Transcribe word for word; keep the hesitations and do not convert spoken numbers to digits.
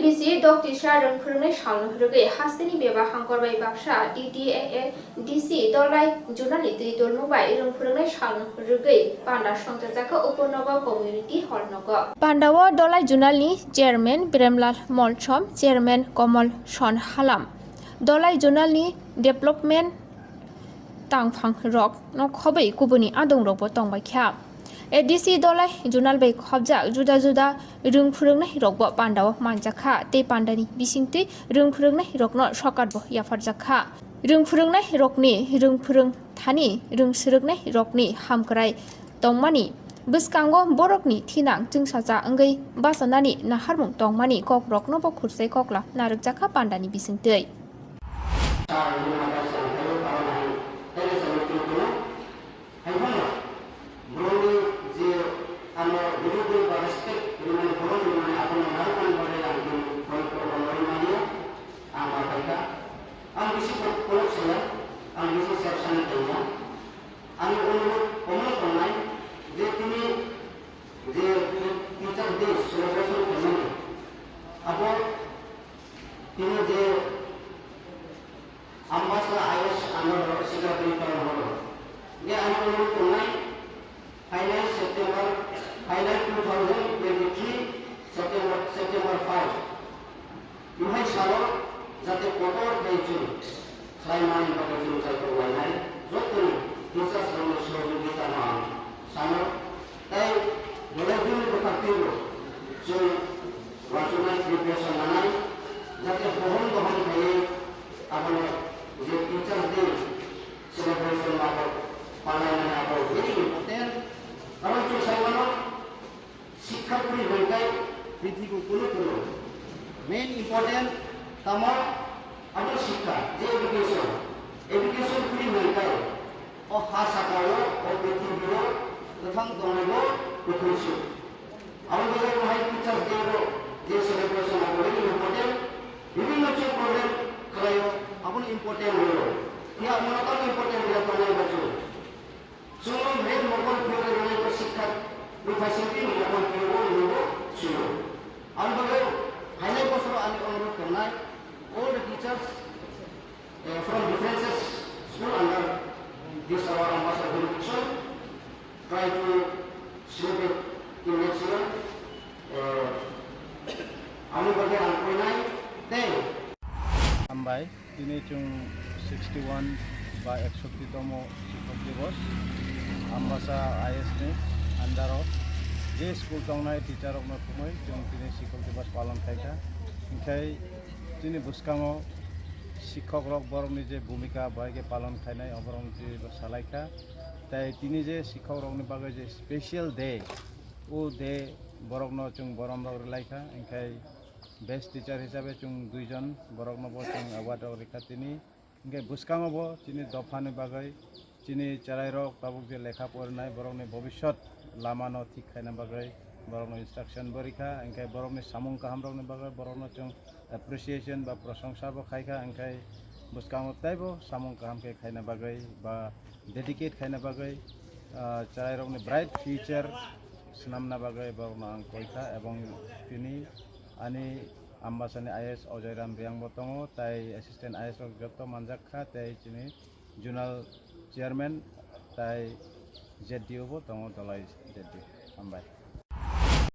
Sisi Doktisa rwng phwrwngnai salno rwgwi hasteni bebak hangkor bai baksa D T A A D C Dolai Junani twi dolmung bai rwng phwrwngnai salno rwgwi panda songchajakha Upanagar Community Hall nogo. Pandao Dolai Junalni Chairman Premlal Molsom, Chairman Komol Son Halam, Dolai Junalni Development tangphang rok no khobwi kubuni adong rok bo tongbai kha. A D C Dolai Junal bai khobjak juda juda rwng phwrwngnai rok bo pandao manjak kha tei pandani bisingtwi rwng phwrwngnai rok no sokat bo yapharjak kha. Rwng phwrwngnai rokni rwng phwrwng thani rwng swrwknai rokni hamkrai tongmani bwskango borokni thinang chwngsacha wngwi bachanani naharmung tongmani kok rok no bo khursai kokla narwkjak kha pandani bisingtwi. Hai phano borokni je ano guru guru ba respect rimani, borom rimani, abono narwknani bagwi ang tini borok borok no rimani ang ma khaikha. Ang bisi kok-, kolok saya, ang bisi sep sana tanya. Ang onurok kono tongnai je tini je Teacher Day celebration khaimani, abo tini je Ambasa I S ano rok sikha twi tong horo. Nge ano rok tongnai phainai September, phainai two thousand twenty-three September, September five. Mohai salo jate kotor tei chwng khlai mani bagwi chwng chaitok lainai jotoni teachers rokno sohojogita no ang sano. Tei belai bini bwkhaktwi bo chwng uansuknai preparation lanai, jate bohom bohom khaiwi abono je Teacher Day celebration abo palainani abo very important. Karon chwng sai mano, sikha kwrwi hwnkhe prithibi kunu kunu main important tamo abo sikha, je education. Education kwrwi hwnkhe o ha sakao, o prithibi o kwthang tongnaibo kwthwi se. Aboni bagwi hai Teachers Day ro je celebration abo very important. Bibhinno chwng program khlaio, abono important rwo. Phiya abono tamo important rwya tongnai bo chwng. Chwng main mokol phiyogwi rwnaikhe sikha, bwphai sengkhe ni mokol phiyogo hinwi bo swio. Aboni bagwi phainai bosoro ani onurodh khainai all the teachers, eh, from differences school under this our Ambasa jurisdiction try to celebrate in next year. Eh, aboni bagwi ang khainai tei Hambai, tini chwng sixty one ba eksotti tomo Sikhok Divos, Ambasa I S ni under o je school tongnai teacher rokno thumwi chwng tini Sikhok Divos palon khaikha. Hinkhe chini bwskango sikhok rok borokni je bhumika bahai khe palon khainai, oborokno tini bo salaikha. Tai tini je sikhok rokni bagwi je special day, o day borokno chwng borom rok rwlaikha, hinkhe best teacher hisabe chwng duijon borokno bo chwng award rok rikha tini. Hinkhe bwskango bo chini dophani bagwi, chini chwrairok tabuk je lekha porinai, borokni bobiswt lamano thik khaina bagwi borokno instruction bo rikha, hinkhe borokni samung kahamrokni bagwi borokno chwng appreciation ba prosongsa bo khaikha, hinkhe bwskango teibo samung kaham khe khaina bagwi ba dedicate khaina bagwi, ah, chwrairokni bright future swnamna bagwi borokno ang koikha, ebong tini ani Ambasani I S Ajay Ram Reang bo tongo, tai assistant I S rok joto manjak kha, tei chini zonal chairman tai Z D O bo tongo, Dolai Z D O. Hambai.